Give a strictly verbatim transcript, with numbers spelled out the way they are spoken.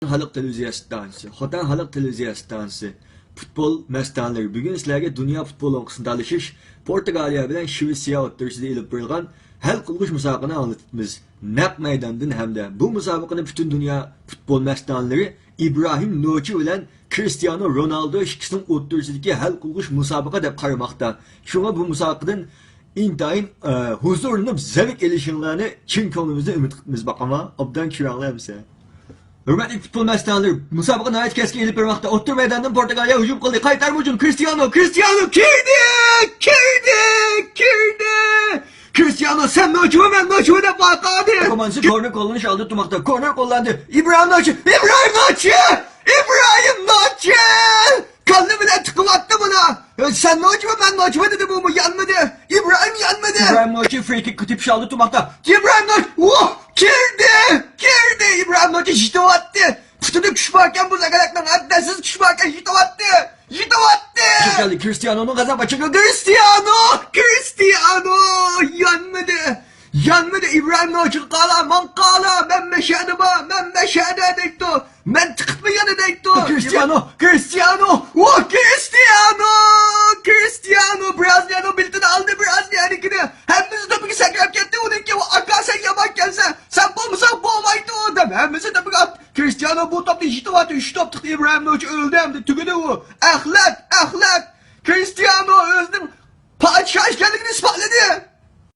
خەلق تېلېۋىزىيە ئىستانسىسى، خوتەن خەلق تېلېۋىزىيە ئىستانسىسى، پۇتبول مەستانىلىرى، بۈگۈن سىلەرگە دۇنيا پۇتبول لوڭقىسىنى تالىشىش، پورتۇگالىيە بىلەن شىۋېتسىيە ئوتتۇرىسىدا ئېلىپ بېرىلغان ھەل قىلغۇچ مۇسابىقىنى ئاڭلىتىمىز. نەق مەيداندىن ھەمدە بۇ مۇسابىقىنى پۈتۈن دۇنيا پۇتبول مەستانىلىرى ئىبراھىم نوچى بىلەن كرىستىيانو رونالدو ئىككىسىنىڭ ئوتتۇرىسىدىكى ھەل قىلغۇچ مۇسابىقە دەپ قارىماقتا. شۇڭا بۇ مۇسابىقىدىن ئىنتايىن، ئە، ھۇزۇرلىنىپ زەۋق ئېلىشىڭلارنى چىن كۆڭلىمىزدىن ئۈمىد قىلىمىز، باقاما. ئوبدان كۆرۈڭلار ئەمىسە. ھۆرمەتلىك پۇتبول مەستانىلىرى، مۇسابىقە ناھايىتى كەسكىن ئېلىپ بېرىلماقتا. ئوتتۇرا مەيداندىن پورتۇگالىيە ھۇجۇم قىلدى. قايتارما ھۇجۇم. كرىستىيانو، كرىستىيانو، كىردى! كىردى! كىردى! كرىستىيانو، سەن نوچىمۇ، مەن نوچىمۇ دەپ ۋارقىرىدى. كوماندىسى كورنېر قوللىنىش ئالدىدا تۇرماقتا. كورنېر قوللاندى. ئىبراھىم نوچى! ئىبراھىم نوچى! ئىبراھىم نوچى! كاللا بىلەن تىقىۋاتتى بۇنا. سەن نوچىمۇ، مەن نوچىمۇ دېدى بۇمۇ، يانمىدى. ئىبراھىم يانمىدى. ئىبراھىم نوچى فرىي كىك تېپىش ئالدىدا تۇرماقتا. ئىبراھىم نوچى، ۋوھ! كىردى! كىردى! ئىبراھىم نوچى يېتىۋاتتى. پۇتىدا كۈچ باركەن بۇ زاگالەكنىڭ، ھەددىسىز كۈچ باركەن، يېتىۋاتتى! يېتىۋاتتى! كىرىستىيانونىڭ غەزەپ ئاچچىقى. كرىستىيانو! كرىستىيانو! يانمىدى! يانمىدى! ئىبراھىم نوچىغا قالا، ماڭا قالا، مەن مەشەدە بار، مەن مەشەدە دەيتتى. مەن تىقىتمۇ يەنە دەيتتى. كرىستىيانو! كرىستىيانو! ۋو، كرىستىيانو! كرىستىيانو! برازىلىيانىڭ بېلىتىنى ئالدى، برازىلىيانىڭكىنى. ھەممىسى تۆپىگە سەكرەپ كەتتى. ئۇنىڭكى، ۋو، ئاكا، سەن يامان ئىكەنسەن. سەن بولمىساڭ بولمايدۇ، دەپ ھەممىسى تۆپىگە ئاتتى. كرىستىيانو بۇ توپنى يېتىۋاتتى. ئۈچ توپ تىقتى. ئىبراھىم نوچى ئۆلدى ئەمدى. تۈگىدى ئۇ. ئەخلەت، ئەخلەت. كرىستىيانو ئۆزىنىڭ پادىشاھ ئىكەنلىكىنى ئىسپاتلىدى.